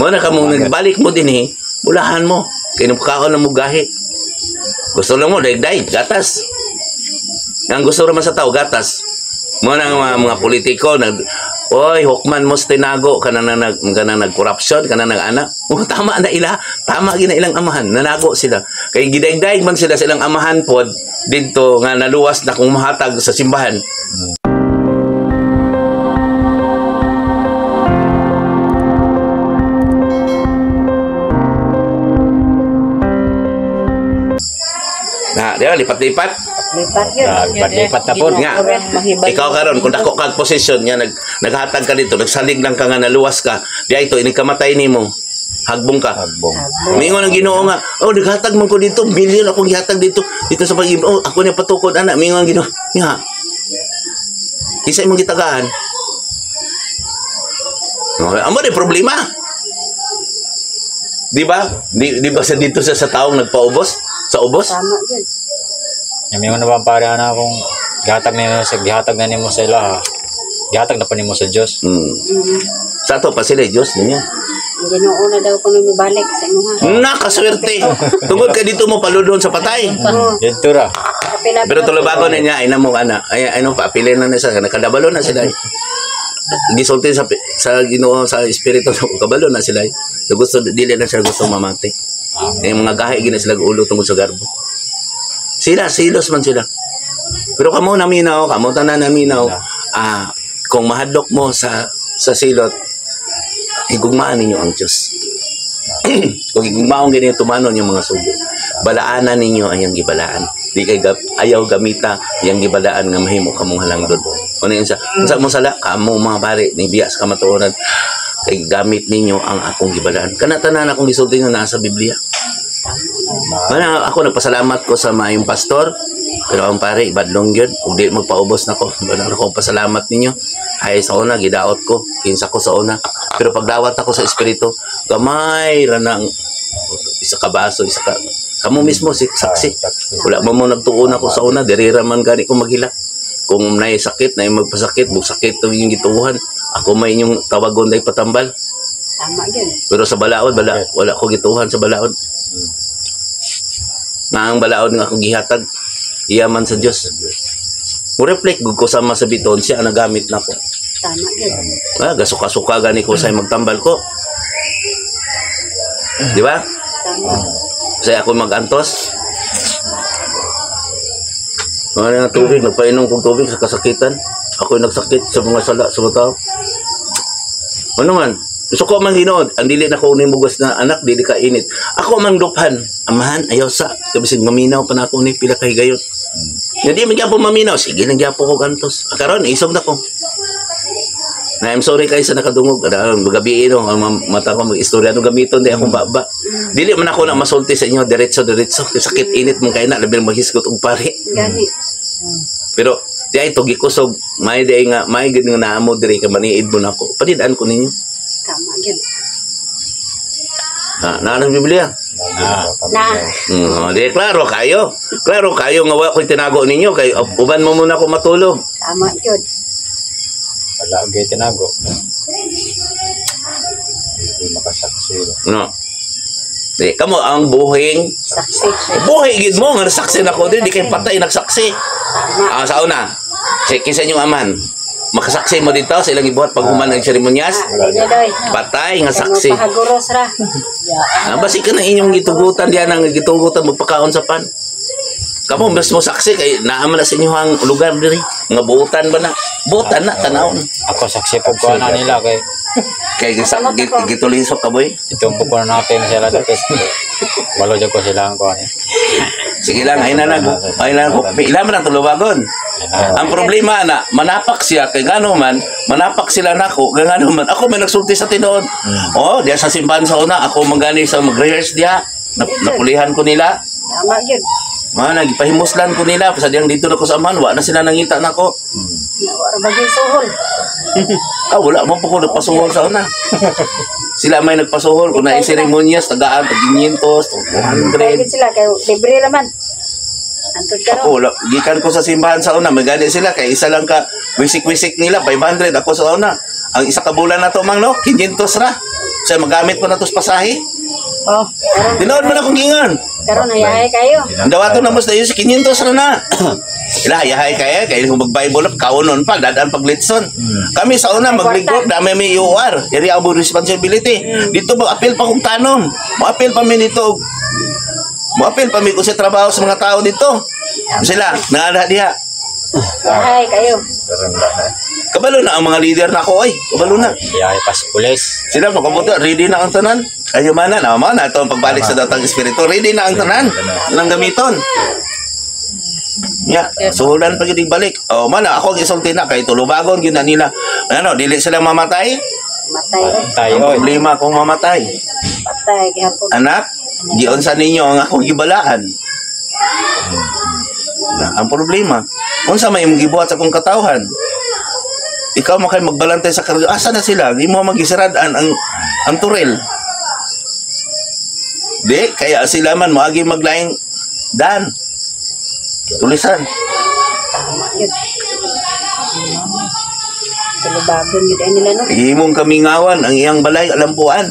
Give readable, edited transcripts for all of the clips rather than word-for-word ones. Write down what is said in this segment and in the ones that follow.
Mo na kamo nagbalik mo din eh, bulahan mo. Kay kaon na mo gahi. Gusto lang mo daig-daig, gatas. Ang gusto raman sa tao, gatas. Mo na ang mga politiko nag, "Oy, hukman mo sa tinago kana na nag kana nag-corruption, kana nag ana." Oh, tama na ila, tama gina ilang amahan, nanago sila. Kay gidaig-daig man sila sa ilang amahan pod didto nga naluwas na kung mahatag sa simbahan. Na, di ba, lipat-lipat. Lipat yun. Ah, lipat-lipat na po. Nga. Ikaw karon kung dako kag posisyon nga naghatag ka dito, nagsalig lang ka nga naluwas ka, di ay ito inigkamatay nimo. Hagbong ka. Hagbong. Mingon ang Ginoo nga, "Oh, naghatag man ko dito, billion akong gihatag dito, dito sa pag oh, ako niya patukod ana." Mingon ang Ginoo. Nga. Kinsa imong gitagaan? Oh, amo di problema. Di ba? Di ba sa dito sa taong nagpaubos? Sa ubos? Tama yun. Yung mga naman pare ana kung gihatag na nimo sa ila, gihatag na pa nimo sa Dios. Sa ato pa sila, Diyos ninyo. Ang Ginoo na daw kung mobalik sa imo ha. Nakaswerte. Tungod kay dito mo paludon sa patay. Oo. Dito ra. Kapila Pero tulubagon na niya, ay na mo ana. Ay ano pa apilin na na siya, nakadabalo na sila. Gisulti sa Ginoo sa espiritu sa kabalo na sila. So, gusto dili na sila gusto mamati. Eh, mga gahi gina sila ulo tungod sa garbo. Sila silos man sila. Pero kamo naminaw, kamo tanan naminaw. Ah, kung mahadlok mo sa silot, higugmaan ninyo ang Diyos. Kung higugmaon gini tumanon yung mga sugo. Balaanan ninyo ang iyang gibalaan. Di kay ayaw gamita iyang gibalaan nga mahimo kamong halangdon. Ano yun sa unsa mo sala kamo mga pare ni biya sa kamatuoran kay gamit ninyo ang akong gibalaan. Kana tanan akong gisulti nga naa sa Biblia. Mana ako nagpasalamat ko sa maayong pastor, pero ang pare ibadlong gyud ug di magpaubos nako. Wala ako pasalamat ninyo. Ay sa una gidaot ko, kinsa ko sa una. Pero pagdawat ako sa espiritu, gamay ra nang isa ka baso, isa ka kamo mismo si saksi. Wala mo mo nagtuon ako sa una, diri ra man gani ko maghila. Kung naay sakit, naay magpasakit, busakit to inyong gituohan. Ako may inyong tawagon day patambal. Tama yun. Pero sa balaod, wala ko gituhan sa balaod. Na ang balaod nga ako gihatag, iya man sa Dios. Mo reflect gud ko sama sa biton siya ang nagamit nako. Tama yun. Ah, gasuka-suka gani ko sa magtambal ko. Di ba? Tama. Kasi ako magantos. Mga nga tubig, nagpainom kong tubig sa kasakitan. Ako'y nagsakit sa mga sala sa mga tao. Ano man? Gusto ko man Ginoo, ang dili na ko ni mugas na anak, dili ka init. Ako man duphan. Amahan, ayaw sa. Kabisig maminaw pa na ako ni pila ka higayon. Hindi man gyapon maminaw. Sige lang gyapon ko gantos. Ah, karon isog na ko. Na I'm sorry kayo sa nakadungog. Ano, gabi no, ang mata ko mag-istorya no gamiton di akong baba. Dili man ako na masulti sa inyo diretso diretso. Sakit init man kay na labi na maghisgot og pare. Gani. Pero di ay to gikusog, may di nga may gid nga naamo diri ka maniid mo nako. Panidaan ko ninyo. Tama yun. Ha, naa ng Biblia. Ah. Na. Di klaro kayo. Klaro kayo nga wa ko'y tinago ninyo kay uban mo muna ako matulog. Tama yun. Wala gyud tinago. Hindi makasaksi. No. Di kamo ang buhing Saksi. buhi gid mo nga saksi nako di kay patay nagsaksi. Tama. Ah, sa una. Si kinsa inyong amahan? Makasaksi mo dito sa ilang gibuhat pag human ang seremonyas? Ah, di na doy. Patay nga saksi. Kay mo pahaguros ra. Ah, basi ka na inyong gitugutan diyan ang gitugutan magpakaon sa pan. Kamo mas mo saksi kay naa man na sa inyong lugar diri. Nga buutan ba na? Buutan na tanawon. Ako saksi po ko na nila kay Kay gitulisok ka boy. itumpok ko na natin sila kay walo jud ko sila ang kuan. Sige lang, ay na lang. Ay na lang. Ila man ang tulubagon. Ang problema na manapak siya kay ngano man, manapak sila nako kay ngano man. Ako man nagsulti sa tinuod. Oh, diya sa simbahan sa una ako mangani sa mag-rehearse diha. Napulihan ko nila. Tama yun. Mga nagipahimuslan ko nila sa diyang dito na ko sa amahan, wa na sila nangita nako. Wala bagay suhol. Ah, wala mo po ko nagpasuhol sa una. Sila may nagpasuhol kung na seremonyas tagaan tag 500, 200. Private sila kay libre raman. Antod Ako karon. wala, gikan ko sa simbahan sa una, magani sila kay isa lang ka wisik-wisik nila 500 ako sa una. Ang isa ka bulan na to mang no, 500 ra. Sa magamit pa na to sa pasahe. Oh, karon Tinuod man akong gingon. karon hayahay kayo. Dawato na mas dayon si 500 ra na. Ila yahay kaya kay kung mag-Bible up kaunon pa dadaan pag litson. Kami sa una magligop na may EOR, area of responsibility. Dito mo apil pa kong tanom. Moapil pa mi dito. Moapil pa mi kung sa trabaho sa mga tao dito. Sila naana diha. Hayahay kayo. Karon na. Kabalo na ang mga leader na ako oy. Kabalo na. Yahay pas pulis. Sila pagkabuto, ready na ang tanan. Ayo man na, naman na ito ang pagbalik sa datang espiritu. Ready na ang tanan. Nang gamiton. Ya, suhulan pa gyud balik. Oh, man ako ang isulti na kay tulubagon gyud na nila. Ano, dili sila mamatay? Matay eh. Tayo Ang oy. problema kung mamatay. Patay gihapon. Anak, giunsa ninyo ang akong gibalaan. Na, ang problema, unsa may imong gibuhat sa akong katawhan? Ikaw man kay magbalantay sa karga. Asa na sila? Imo magisirad-an ang turil. Di, kaya sila man moagi maglaing dan. Tulisan. Tama yun. Tulubagon yun ay nila no. Imong kamingawan ang iyang balay alampuan.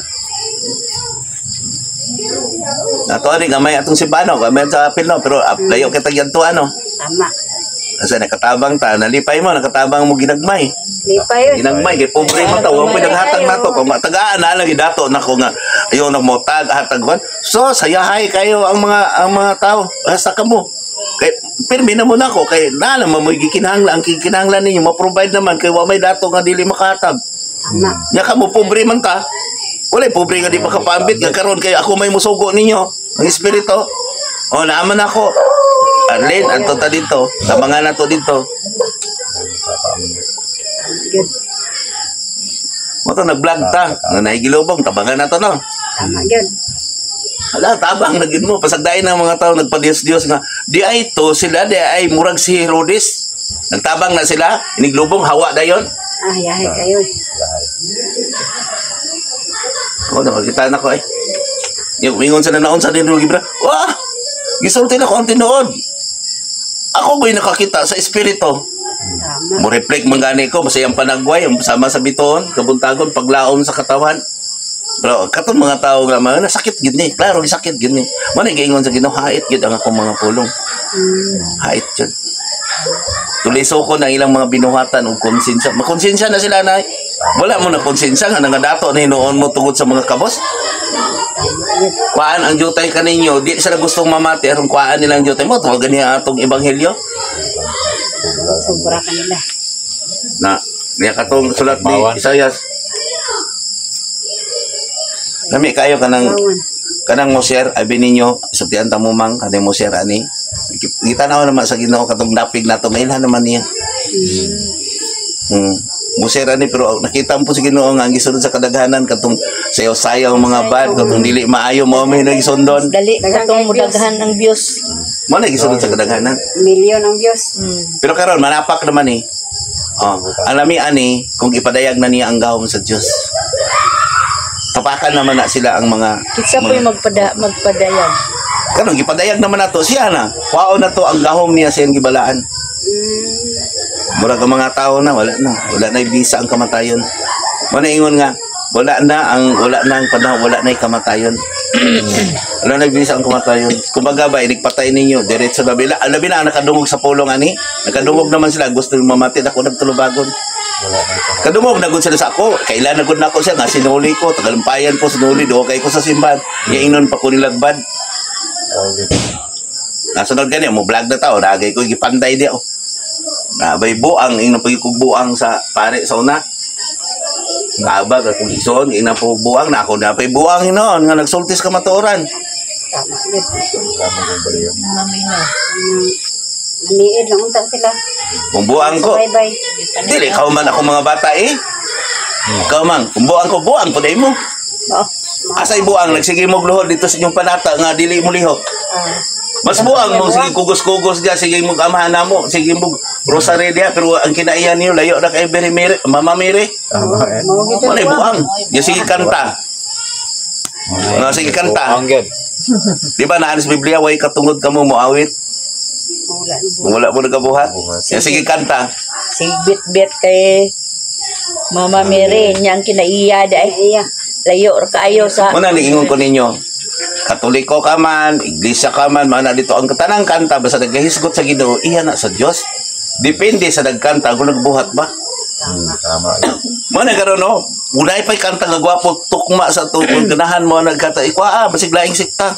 Nato ani gamay atong sibano, gamay sa apil no, pero layo kita gyud ano. Tama. Asa nakatabang ta, nalipay mo, nakatabang mo ginagmay. Lipay yun. Ginagmay kay pobre man ta, wa pa naghatag nato kung matagaan na lang gidato nako nga ayo na mo tag hatag man. So sayahay kayo ang mga tao. Basta kamo. Kay pirmi na mo nako kay na lang mo gikinahanglan ang kinahanglan ninyo ma-provide naman kay wa may dato nga dili makahatag. Tama. Nya kamo pobre man ta. Walay pobre nga di makapambit nga karon kay ako may musugo ninyo ang espiritu. O naaman ako. Arlene, anto ta dito. Tabangan na to dito. Yun. Mo to nag-vlog ta. Nga nahigilubong, tabangan na to no. Tama yun. Hala, tabang na gid mo. Pasagdain ang mga tao nagpadiyos-diyos nga di ay to sila di ay murag si Herodes. Nagtabang na sila, iniglubong hawa dayon. Ah, yahay kayo. Ako nakakita na ko ay. Yung ingon sa naon sa din gibra. Wah! Gisulti na ko ang tinuod. Ako ba'y nakakita sa espiritu? Tama. Mo reflect man gani ko masayang panagway sama sa bituon, kabuntagon paglaom sa katawan. Pero katong mga tao nga mga nasakit gid ni, klaro sakit gid ni. Mo na giingon sa Ginoo, hait gid ang akong mga pulong. Hait jud. Tuliso ko na ilang mga binuhatan og konsensya. Makonsensya na sila na. Wala mo na konsensya nga nangadato na hinuon mo tungod sa mga kabos. Tama yun. Kuhaan ang jutay kaninyo, di sila gustong mamati aron kuhaan nila ang jutay mo. Tuwag ganiya atong ebanghelyo. Sobra kanila. Na, niya katong sulat ni Bawan. Isayas. Lami kayo kanang Bawan. Kanang mo share abi ninyo sultian ta mo mang kanang mo share ani. Gitanaw naman sa Ginoo katong dapig nato mailhan naman niya. Mo share ani pero nakita mo po sa Ginoo nga ang gisunod sa kadaghanan katong sayaw-sayaw mga bad katong dili maayo mo may nagisundon. Dali Daghang katong kay views. mudaghan ang views. Mo na gisunod sa kadaghanan. Milyon ang views. Pero karon manapak naman eh. Oh, alami ani kung ipadayag na niya ang gahom sa Dios. Tapakan naman na sila ang mga Kinsa po'y magpadayag. Karon gipadayag naman nato siya na. Kuwaon na to ang gahom niya sa iyang gibalaan. Murag ang mga tao na wala na, wala na bisa ang kamatayon. Mo na ingon nga wala na ang panahon, wala na kamatayon. Wala na bisa ang kamatayon. Kumbaga ba inigpatay ninyo diretso na bila. Labi na ang nakadungog sa pulong ani. Nakadungog naman sila gusto mamati ako nagtulubagon. Wala na ito. Kadungog na gud sila sa ako. Kailan na gud nako siya nga sinuli ko, tagalampayan ko sinuli do kay ko sa simbahan. Giingnon pa ko nilagbad. Okay. Nasunod gani mo vlog na tao, nagay ko gipanday di oh. Nabay buang ingnon pagikog buang sa pare sa una. Nabag akong ison, ingnon po buang na ako na pay buang inoon nga nagsultis ka matuoran. Tama yun. Kamo kong baliw. Mamina. Maniid lang unta sila. Kung buang ko, Bye bye. dili kao man ako mga bata eh. Ikaw man, kung buang ko, buang po mo. Oh. Asay buang, nagsige mo luhod dito sa inyong panata nga dili mo lihok. Ah, Mas buang mo, sige kugos-kugos diya, sige mo amahan na mo, sige mo rosary diya, pero ang kinaiyan niyo, layo na kay Mary Mary, Mama Mary. Tama eh. mao gid Wala buang. Ya sige kanta. Nga sige kanta. Ang good. Di ba naan sa Biblia, way katungod ka mo moawit? Wala na Kung wala mo nagabuhat. Ya sige kanta. Sige bit-bit kay Mama Mary, niya ang kinaiya dai. Iya. Layo ra kaayo sa Muna niingon ko ninyo, Katoliko ka man, Iglesia ka man, mana dito ang tanang kanta basta nagkahisgot sa Ginoo, iya na sa Dios. Depende sa nagkanta kung nagbuhat ba. Tama. Mo na karon no, unay pa'y kanta nga gwapo tukma sa tukon ganahan mo nagkanta ikwa ah, basig laing sikta.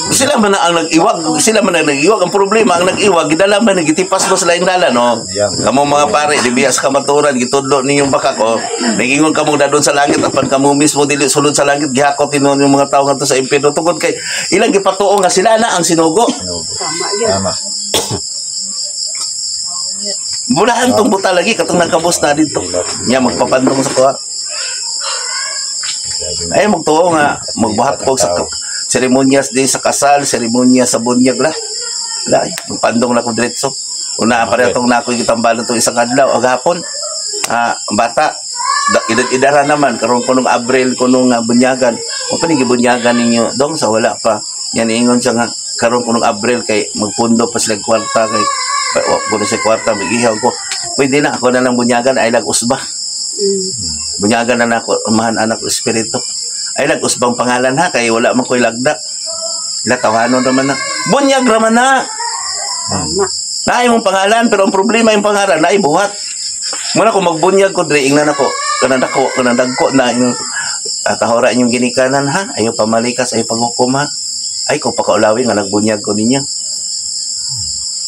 Sila man na ang nag-iwag, sila man ang nag-iwag. Ang problema, ang nag-iwag, gidala man, nagitipas mo sa laing dalan, no? Yeah. Kamo mga pare, di biya sa kamaturan, gitudlo ninyong bakak, oh. Nagingon kamong dadon sa langit, apan kamo mismo dili sulod sa langit, gihakot tinuon yung mga tao ngadto sa impyerno. Tungod kay ilang gipatuo nga sila na ang sinugo. Tama yun. Tama. Bulahan tong buta lagi katong nagkabos na dito. Nya magpapandong sa kuha. Ay magtuo nga magbuhat ko sa seremonyas di sa kasal, seremonya sa bunyag lah. La, ay, magpandong na ko diretso. Una pa rin itong nakoy gitambalan itong isang adlaw ag hapon. Ah, ang bata da, idara naman karon kunong Abril kunong nga bunyagan. O pa ni gibunyagan ninyo dong sa wala pa. Yan ingon siya nga karon kunong Abril kay magpundo pa sila kwarta kay wa ko na sa kwarta magihaw ko. Pwede na ako na lang bunyagan ay lag usba. Bunyagan na nako umahan anak ko espiritu. Ay lag usbang pangalan ha kay wala man ko'y lagda. Ila tawanon raman na. Bunyag raman na. Tama. Naay mong pangalan pero ang problema yung pangalan naay buhat. Muna kung magbunyag ko dre ingnan ako kanang dako kanang dagko na inyong tahora inyong ginikanan ha ayo pamalikas ayo paghukom ha. Ay ko pakaulawi nga nagbunyag ko ninyo.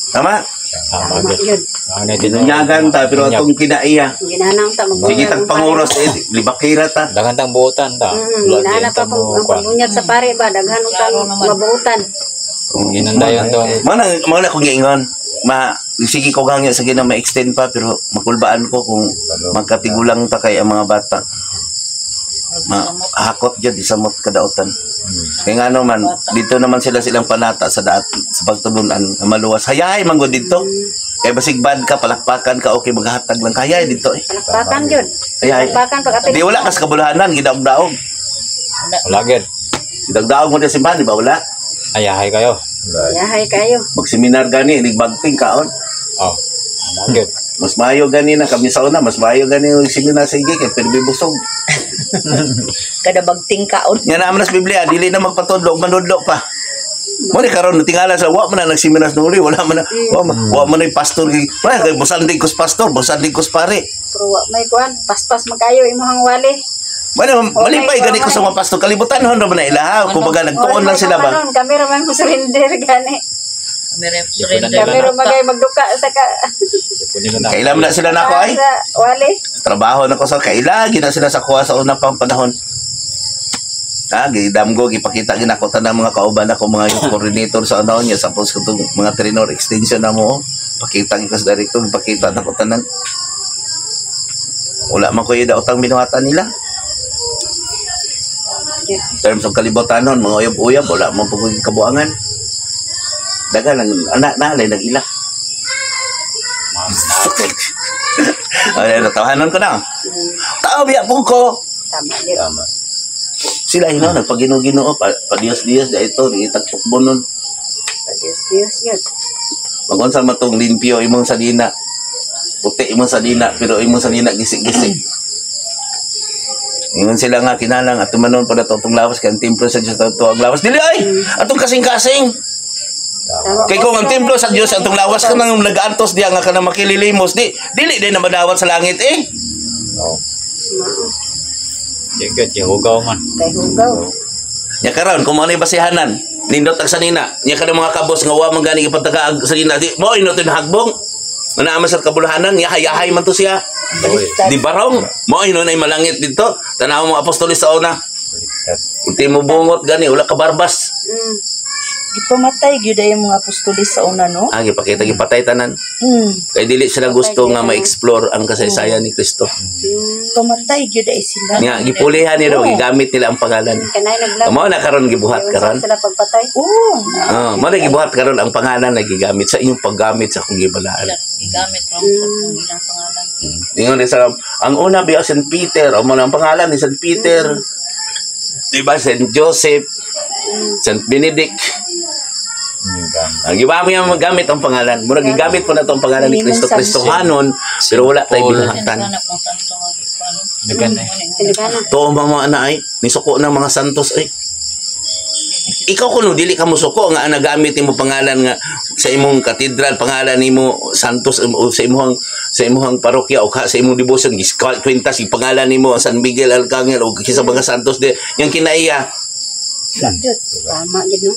Tama? Tama Tama gyud. yun. Ah, na tinuod. Binunyagan ta pero atong kinaiya. Ginanang ta magbunyag. Sige tag panguros eh libakira ta. Daghan tang buotan ta. Wala Ginana gyud pa ta mo pag ang kuan. pagbunyag sa pare ba daghan utang Klaro naman. mabuutan. Ginandayon tong Mana kung giingon ma sige ko gangyo sige na ma-extend pa pero makulbaan ko kung magkatigulang ta kay ang mga bata. Ma hakot jud isamot kadautan. Kaya nga naman, dito naman sila silang panata sa daat sa pagtulunan nga maluwas. Hayahay man gud dito. Kay basig bad ka palakpakan ka okay maghatag lang kaya dito eh. Palakpakan yun. Hayahay. Palakpakan pag apil. Di wala kas kabulahanan gidaog-daog. Wala gyud. Gidaog-daog mo di sa simbahan di ba wala? Ayahay kayo. Yahay kayo. Magseminar gani nigbagting kaon. Oh. Wala gyud. Mas maayo gani na kami sa una, mas maayo gani yung seminar sige kay perbi busog. Kada bagting kaon. Nga naman sa Biblia, dili na magpatudlo, manudlo pa. Mo ni karon tingala sa wa man na nagseminar nuli, wala man na, wa man na yung pastor gi. Wala kay busan din kus pastor, busan din kus pare. Pero wa may kuan, paspas magayo imong wali. Wala malipay gani ko sa mga pastor, kalibutan hon ra man na ilaha, kumbaga nagtuon lang sila ba. Karon kami ra man mo surrender gani. Surrender Kami ra magay magduka sa ka Nila na. Kailan na sila nako ay? sa wali. Trabaho na ko sa kaila, gina sila sa kuha sa una pang panahon. Ah, gidamgo gipakita ginako tanang mga kauban ako mga yung coordinator sa ano niya sa post katong mga trainer extension na mo. Pakita ko sa director, pakita na ko tanan. Wala man ko yung daotang binuhatan nila. In terms of kalibutanon, mga uyab-uyab, wala man po ko yung kabuangan. Daga lang, anak na, alay, nag-ila. Ay, natawanan ko na. Tao biya po ko. Tama yun. Tama. Sila hinaw, nagpagino-ginoo, pa, pa Diyos-Diyos, da ito, itagpukbo nun. Dios Dios yun. Magunsa matong limpyo imong salina. Puti imong salina, pero imong salina gisik-gisik. Ingon sila nga kinalang at tumanon pa na itong lawas kay ang templo sa Dios ato ang lawas. Dili ay atong kasing-kasing. Tama. Kay kung ang templo sa Dios atong lawas ka nang nagaantos diya nga kanang makililimos di dili din na madawat sa langit eh. No. Mao. Di gyud kay hugaw man. Kay hugaw. Nya karon kung ano basihanan, nindot ang sanina. Nya kanang mga kabos nga wa man gani ipagtagaag sanina di mo inot yung hagbong. Mana sa kabulahanan, nya hayahay man to siya. Baliktad. Di barong, mo ino na malangit dito. Tanaw mo apostolis sa una. Baliktad. Ultimo bungot gani wala ka barbas. Gipamatay gyud ay mga apostolis sa una no. Ah, gipakita gipatay tanan. Kay dili sila gusto nga ma-explore ang kasaysayan ni Kristo. Pamatay gyud ay sila. Nga gipulihan nila, gigamit nila ang pangalan. Kanay naglag. Mao na karon gibuhat karon. Sila pagpatay. Oo. Ah, mao na gibuhat karon ang pangalan na gigamit sa inyong paggamit sa akong gibalaan. Gigamit ra ang ilang pangalan. Ingon sa ang una biya Saint Peter, o mo na ang pangalan ni Saint Peter. Di ba Saint Joseph, Saint Benedict. Tama. Ang iba mo yung magamit ang pangalan. Mura gigamit po na to ang pangalan ni Kristo Kristohanon, pero wala tayo binuhatan. Dagan eh. Tinigana. Tuo mga ana ay nisuko ng mga santos ay. Ikaw kuno dili ka mosuko nga nagamit nimo pangalan nga sa imong katedral, pangalan nimo Santos o sa imong parokya o ka, sa imong devotion kwenta si pangalan nimo San Miguel Arcangel o kinsa mga santos di yang kinaiya. Jud. Tama gid no.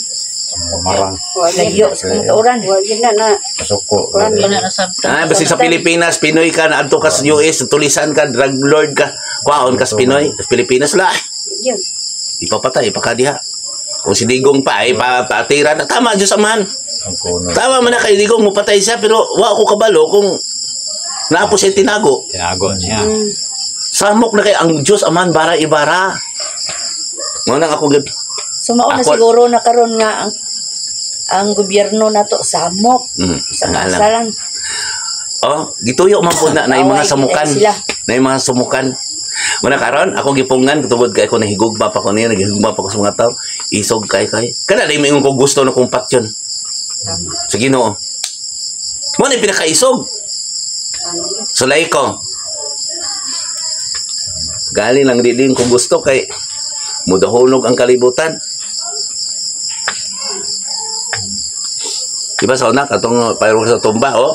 Marang. Wa gid. Layo sa kamatuoran. Wa gid na na. Pasuko. Kuan Wala na sabtan. Ay, basta sa Pilipinas, Pinoy ka, naadto ka sa US, tulisan ka, drug lord ka, kwaon ka sa Pinoy, sa Pilipinas la. Yun. Ipapatay, ipakadiha. Kung si Digong pa, ay patira na. Tama, Diyos amahan. Ang kuno. Tama man na kay Digong, mupatay siya, pero wa ako kabalo kung naapo siya tinago. Tinago niya. Samok na kay ang Diyos amahan, bara ibara. Mo nang ako gud. So mao na siguro na karon nga ang gobyerno nato samok sa Ang alam. kasalan. Oh, gituyo man po na na yung mga Away, samukan. sila. Na yung mga sumukan. Muna karon ako gipungan tungod kay ako nahigugma pa ko niya, naghigugma pa ko sa mga tao. Isog kay kay. Kana dai moingon ko gusto na kong patyon. Sa Ginoo. Mo na pinakaisog. Tama gid. Sulay ko. Gali lang di din ko gusto kay mudahunog ang kalibutan. Diba sa una, katong payro sa tumba, oh,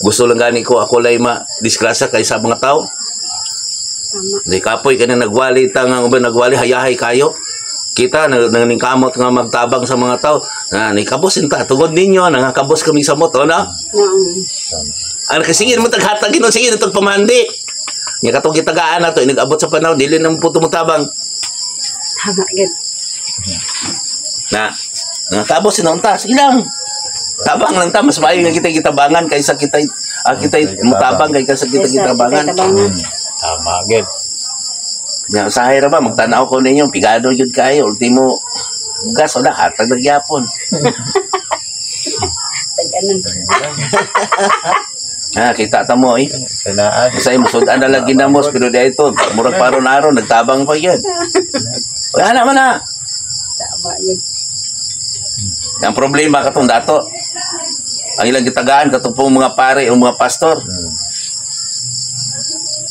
gusto lang gani ko ako lay ma disgrasya kay sa mga tao. Tama. Di kapoy ka na nagwali ta nga uban nagwali hayahay kayo. Kita naningkamot nga magtabang sa mga tao. Na nikabos ta tungod ninyo nangakabos kami sa moto no. Na. Ano kasi sige mo taghatag ginon sige itong pamandi. Nya katong gitagaan nato inigabot sa panahon dili na mo po tumutabang. Tama gid. Na nangakabos sinon ta sige lang. Tabang lang ta mas maayo nga kita gitabangan kaysa kita kita mutabang kaysa kita Kaysa gitabangan. Tabangan. Tama gid. Nya usahay ra ba magtan-aw ko ninyo pigado gyud kayo ultimo gas wala hatag na gyapon. Taganan. Ah, kita ta mo eh. Sinaan. Usay mo sudan na lang ginamos pero di ito murag paron-aron nagtabang pa gyud. Wala na man na. Tama gid. Ang problema katong dato. Ang ilang gitagaan katong pong mga pare o mga pastor.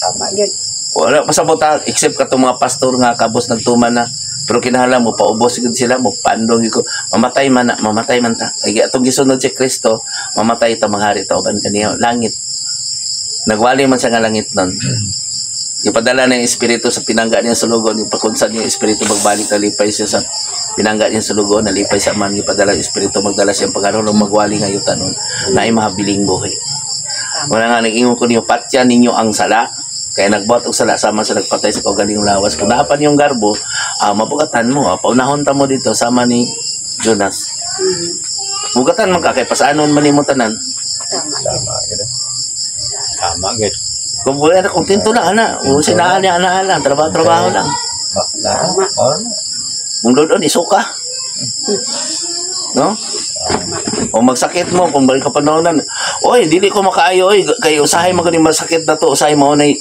Tama gid. Wala pasabot ha, except katong mga pastor nga kabos nagtuman na. Pero kinahanglan mo paubos gid sila mo pandong ko mamatay man na, mamatay man ta. Kay atong gisunod si Kristo, mamatay ta manghari ta uban kaniya langit. Nagwali man siya nga langit nun. Ipadala na yung espiritu sa pinangga niya sa lugon, ipakunsan niya yung espiritu magbalik nalipay siya sa pinangga niya sa lugon, nalipay sa man, ipadala yung espiritu magdala siya ang pagkaroon ng magwali ngayon tanon, na ay mahabiling buhay. Wala nga nag-ingon ko niyo, patya ninyo ang sala. Kaya nagbuhat og sala sama sa nagpatay sa kaugalingong lawas. Kung naapan yung garbo, mabugatan mo. Paunahon ta mo dito sama ni Jonas. Bugatan man ka kay pasanon man nimo tanan. Tama gid. Tama gid. Tama gid. Kung wala na kontento lang ana, kung sinaan niya ana lang, trabaho-trabaho lang. Bakla. Oh. Kung doon isuka. No? O magsakit mo kung balik ka panahonan. Oy, dili ko makaayo oy kay usahay man gani masakit na to, usahay mo nay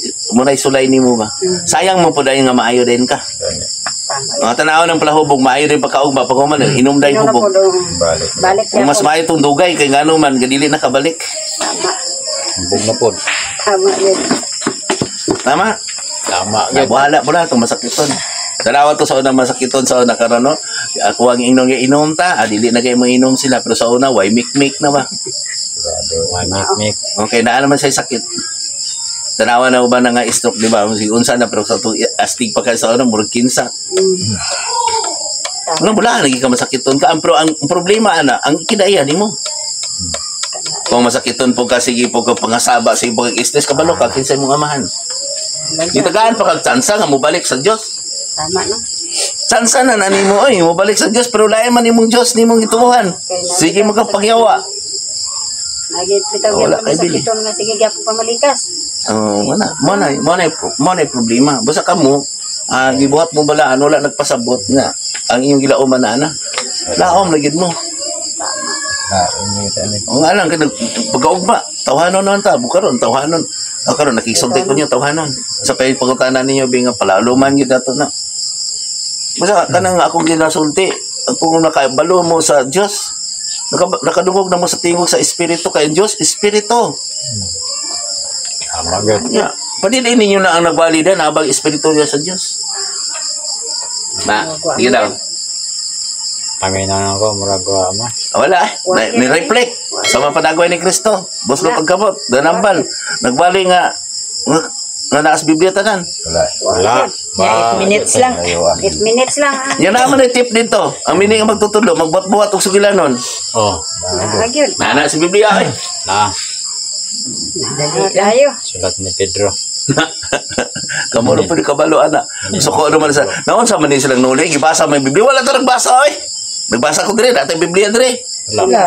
sulay nimo ba. Sayang mo pud nga maayo din ka. Gani. Tama. Mga tanaw ng palahubog, maayo din pagkaugma pag human inom dahil Ino na hubog. po dong. Balik. Balik Kung mas gyapon. maayo tong dugay kay ngano man gadili na kabalik. Tama. Hubog na pod. Tama gid. Tama? Tama gid. Wala pala itong masakiton. Dalawa to sa una masakiton sa una karon no. Ako ang ingnon nga inom ta, dili na kay mo inom sila pero sa una way mikmik na ba. Sigurado. Wa mik mik. Okay, naa naman siya sakit. Tanawa na uban na nga stroke di ba? Sige, unsa na pero sa itong astig pa kay sa una murag kinsa. Ano wala lagi ka masakiton ka. Ang, ang problema ana, ang kinaiya nimo. Kung masakiton po ka sige po ka pangasaba sige po ka stress kabalo ka kinsa imong amahan. Gitagaan pa kag tsansa nga mobalik sa Dios. Tama no. Tsansa na na nimo oy, mobalik sa Dios pero lain man imong Dios nimong gituohan. Sige mo ka pagyawa. Nagit bitaw Wala gyapon kay bili. masakiton nga sige gyapon pamalikas. Oh, wala. Mo na problema. Basta kamo, gibuhat mo bala ano wala nagpasabot nga ang inyong gilauman na ana. Laom na gid mo. Na, ini tani. O nga lang kay pagkaugma, tawhanon naman ta, bukaron tawhanon. O karon nakisulti ko niyo tawhanon. Sa pay pangutana ninyo bi nga palaluman gyud ato na. Basta kanang akong ginasulti, kung nakabalo mo sa Dios, nakadungog na mo sa tingog sa espiritu kay ang Dios espiritu. Tama gid. Yeah. Padili ninyo na ang nagbalida na abang espiritu niya sa Dios. Na, sige daw. Paminaw na ako, murag wa ma. Wala eh. Ni-reflect sa mga panagway ni Kristo. Buslo pagkamot, danambal. Nagbali nga nga, nga naas Biblia tanan. Wala. Wala. Yeah, 8 minutes lang. Ayaw ah. 8 minutes lang ah. Yan naman ang tip dito. Ang mini nga magtutudlo, magbuhat-buhat og sugilanon. Oh, Ah, gyud. Nana sa Biblia ay. na. Ah, tayo. Sulat ni Pedro. Kamo na pwede kabalo ana. Suko naman sa naon sa man ni silang nuli gibasa may Biblia, wala ta nagbasa oy. Nagbasa ko dire, dati Biblia dire. Wala. Wala.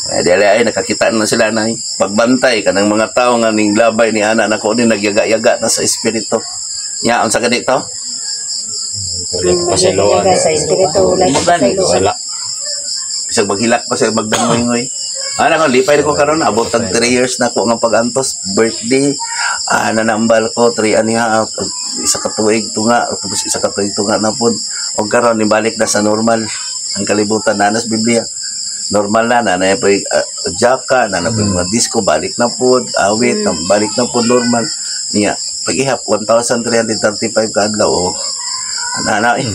Ay, dili ay nakakita na sila na pagbantay kanang mga tao nga ning labay ni ana nako ni nagyaga-yaga na sa espiritu. Nya unsa gani to? Pasiluan. Sa espiritu, wala sa pasayloan. Wala. Bisag maghilak pa siya magdangoy-ngoy. Ana ko lipay ko karon, abot tag 3 years na ko nga pagantos birthday, nanambal ko 3 aniya, isa ka tuig tunga, tapos isa ka tuig tunga na pod, og karon nibalik na sa normal ang kalibutan na nas Biblia, normal na na na poy jaka na na poy mga disco, balik na pod awit na, balik na pod normal niya pag-ihap 1335 ka adlaw, oh ana na eh.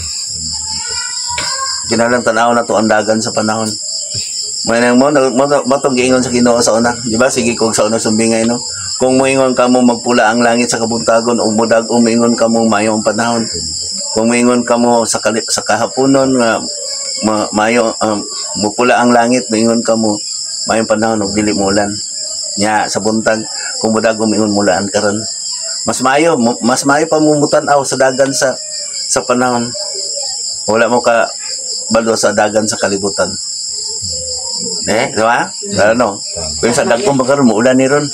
Kinalang tanaw na to ang dagan sa panahon. May nang mo mo mo tong giingon sa Ginoo sa una, di ba? Sige kog sa una sumbingay no. Kung moingon kamo magpula ang langit sa kabuntagon ug mudag, umingon kamo mayo ang panahon. Kung moingon kamo sa kahaponon nga mayo mupula ang langit, moingon kamo mayo ang panahon ug dili muulan. Nya sa buntag kung mudag, umingon mulaan karon. Mas maayo pa mumutan-aw sa dagan sa panahon. Wala mo ka balo sa dagan sa kalibutan. Eh, di ba? Ano? Kung sa dagkong ba karon muulan ni ron.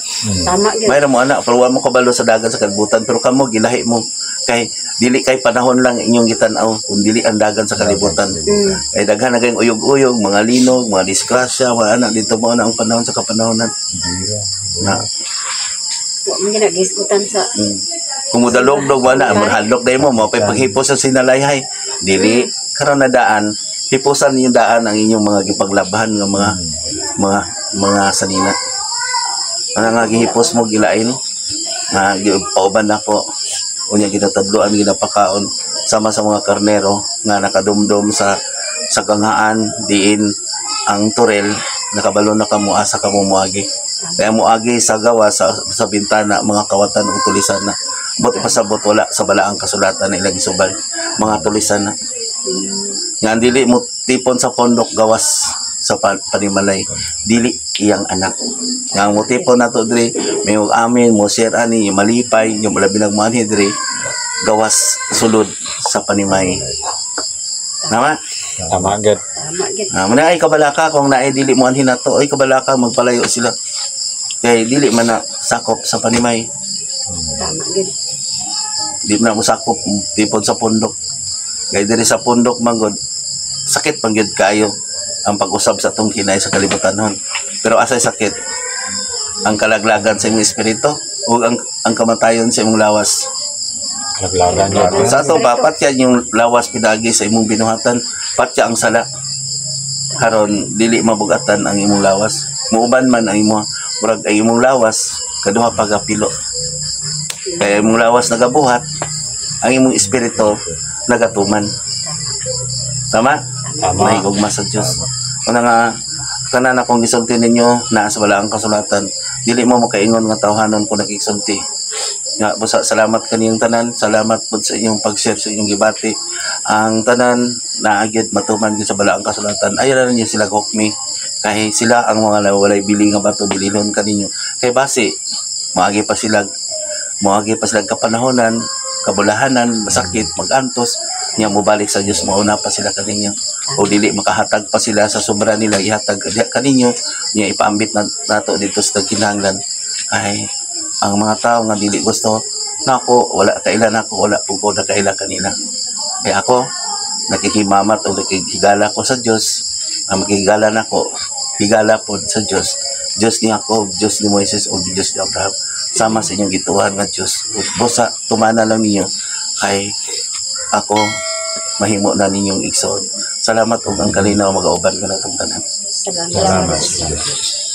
Tama gyud. Mayroon mo anak, pero wa mo kabalo sa dagan sa kalibutan, pero kamo gilahi mo kay dili kay panahon lang inyong gitan-aw kung dili ang dagan sa kalibutan. Ay daghan na kayong uyog-uyog, mga linog, mga disgrasya, mga anak dito mo na ang panahon sa kapanahonan. Na, Wa man ginagisgutan sa Kung mudalog-dog wala, mahadlok dahil mo, mapay paghipos sa sinalayhay. Dili, karon na daan, hipusan ninyo daan ang inyong mga gipaglabhan nga mga sanina. Ano nga gihipos mo gilain? Nga pauban nako. Unya ginatadloan, ginapakaon sama sa mga karnero nga nakadumdum sa kanghaan diin ang turel, nakabalo na kamo asa kamo moagi. Kaya moagi sa gawa sa bintana mga kawatan o tulisan na. But ipasabot wala sa balaang kasulatan na ilang isubal mga tulisan na. Nga ang dili mo tipon sa pondok gawas sa panimalay, dili iyang anak. Nga ang motipon nato diri, may amin mo share ani malipay yung labi nagmanhi diri gawas sulod sa panimay. Tama? Tama gud. Tama gyud. Ah, muna ay kabalaka kung naay dili mo anhin nato, ay kabalaka magpalayo sila. Kay dili man na sakop sa panimay, Tama gyud. di man na mo sakop tipon sa pundok. Kay diri sa pundok manggod sakit man gyud kaayo ang pag-usab sa atong kinay sa kalibutan hon. Pero asay sakit ang kalaglagan sa imong espiritu o ang kamatayon sa imong lawas? Laglagan gud. Sa ato ba patya yung lawas pidagi sa imong binuhatan, patya ang sala. Karon dili mabugatan ang imong lawas. Muuban man ang imong murag ang imong lawas kaduha pa gapilo. Kaya imong lawas nagabuhat, ang imong espiritu nagatuman. Tama? Tama. May gugma sa Dios. Una nga tanan akong gisulti ninyo naa sa balaang kasulatan. Dili mo makaingon nga tawhanon ko nakigsulti. Nga busa salamat kaniyong tanan, salamat pud sa inyong pag-share sa inyong gibati. Ang tanan naa gyud matuman gyud sa balaang kasulatan. Ayaw na ninyo sila hukmi kay sila ang mga walay bili nga bato bililon kaninyo. Kay base moagi pa sila kapanahonan, kabulahanan, masakit, magantos, nya mobalik sa Dios, mauna pa sila kaninyo. O dili makahatag pa sila sa sobra nila ihatag diha kaninyo, nya ipaambit na nato dito sa kinahanglan. Kay ang mga tao nga dili gusto nako, wala kaila nako, wala pud ko nakaila kanila. Kay ako nakikimamat o nakikigala ko sa Dios, ang makigala nako, higala pod sa Dios. Dios ni Jacob, Dios ni Moises o Dios ni Abraham sama sa inyong gituhan nga Dios. Busa tumana lang ninyo kay ako mahimo na ninyong igsoon. Salamat ug ang kalinaw magauban kanatong tanan. Salamat. Salamat.